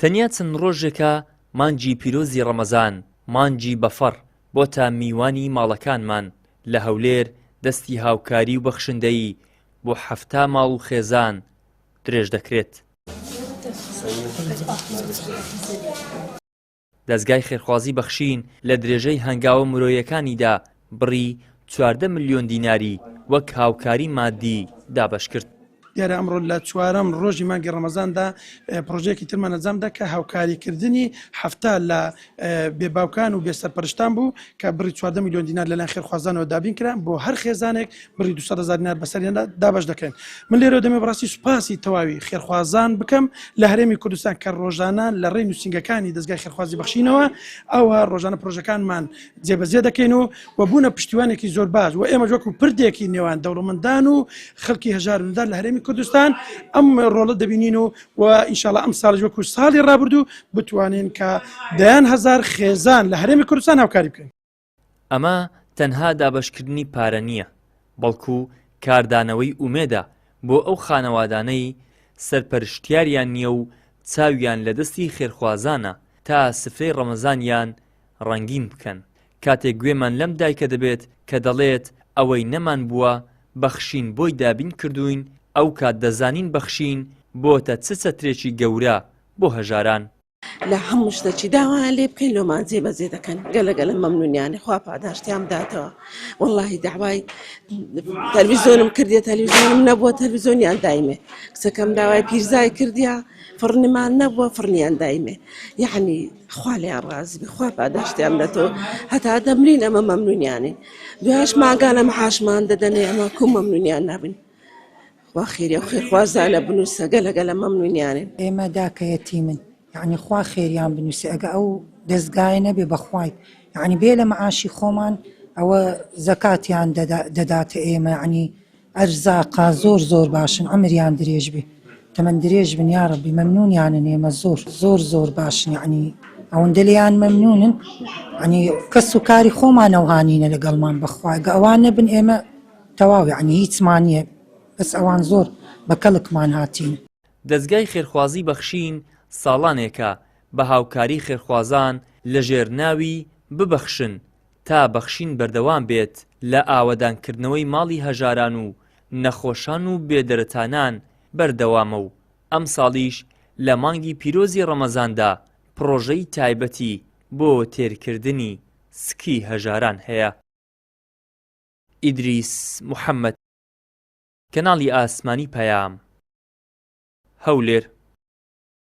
تەنیا چەند ڕۆژێکە مانگی پیرۆزی ڕەمەزان، مانگی بەفەڕ، بۆتە میوانی ماڵەکانمان، لە هەولێر دەستی هاوکاری و بەخشندەیی بۆ 70 ماڵ و خێزان درێژ دەکرێت. دەزگای خێرخوازی بەخشین لە درێژەی هەنگاوە مرۆیەکانیدا بڕی 14 ملیۆن دیناری وەک هاوکاری مادی دابەشکرد. دیارە ئەمڕۆ لە چوارەم ڕۆژی مانگی ڕەمەزاندا پرۆژەیەکی ترمان ئەنجامدا کە هاوکاریکردنی 70 لە بێباوکان و بێسەرپەرشتان بوو کە بڕی 14 میلیۆن دینار لەلایەن خێرخوازانەوە دابین کرا بۆ هەر خێزانێک بڕی 200 هەزار دینار بەسەریاندا دابەش دەکەین من لێرەوە دەمێ بەڕاستی سوپاسی تەواوی خێرخوازان بکەم لە هەرێمی کوردستان کە ڕۆژانە لە ڕێی نووسینگەکانی دەزگای خێرخوازی بەخشینەوە ئەوە ڕۆژانە پرۆژەکانمان جێبەجێ دەکەین و و بوونە پشتیوانێکی زۆر باش و ئێمەش وەکو پردێکی نێوان دەوڵەمەندان و خەڵکی هەژار و نەدار لە هەرێمی کوردستان ئەم ڕۆڵە دەبینین و و ئینشاڵا ئەم ساڵش وەکو ساڵی ڕابردوو بتوانین کە دەیان هەزار خێزان لە هەرێمی کوردستان هاوکاری بکەین. ئەمە تەنها دابەشکردنی پارە نییە، بەڵکو کاردانەوەی ئومێدە بۆ ئەو خانەوادانەی سەرپەرشتیاریان نییە و چاویان لە دەستی خێرخوازانە تا سفرەی ڕەمەزانیان ڕەنگین بکەن. کاتێک گوێمان لەم دایکە دەبێت کە دەڵێت ئەوەی نەمان بووە بەخشین بۆی دابین کردووین، ئەوکات دەزانین بەخشین بۆتە چ چەترێکی گەورە بۆ هەژاران. لە هەموو شتەکی داوایان لێ بکەین لۆمان جێ بەجێ دەکەن گەلە گەلە مەمنونیانە خوا پاداشتیان بداتەوە وەڵاهی داوای تەلویزیۆنم کردیە تەلویزیۆنم نەبووە تەلویزیۆنیان دایمێ کچەکەم داوای پیرزای کردیە فڕنمان نەبووە فڕنیان دایمێ یعنی خوا لێیان ڕازی بێ خوا پاداشتیان بداتەوە هەتا دەمرین ئەمە مەمنونیانین دوایش ماگانە معاشمان دەدەنێ ئەمە کو مەمنونیان نابین خوا خێری ئەو خێرخوازانە بنووسە گەلە گەلە مەمنونیانین. ئێمە داکە یەتیمن یەعنی خوا خێریان بنووسێ ئەگە ئەو دەزگایە نەبێ بەخوای یەعنی بێ لە مەعاشی خۆمان ئەوە زەکاتیان دەداتە ئێمە یەعنی ئەرزاقا زۆر زۆر باشن عەمریان درێژ بێ تەمەن درێژ بن یاڕەبی مەمنونیانن ئێمە زۆر زۆر زۆر باشن یەعنی ئەوەندە لێیان مەمنونن یەعنی کەس و کاری خۆمان ئەوهانینە لەگەڵمان بەخوا گە ئەوان نەبن ئێمە تەواو یەعنی هیچمان نییە بەس ئەوان زۆر بە کەڵکمان هاتین. دەزگای خێرخوازی بەخشین ساڵانێکە بە هاوکاری خێرخوازان لەژێر ناوی ببەخشن تا بەخشین بەردەوام بێت لە ئاوەدانکردنەوەی ماڵی هەژاران و نەخۆشان و بێدەرەتانان بەردەوامە و ئەمساڵیش لە مانگی پیرۆزی ڕەمەزاندا پڕۆژەی تایبەتی بۆ تێرکردنی سکی هەژاران هەیە. ئیدریس محەمەد، کەناڵی ئاسمانی پەیام، هەولێر.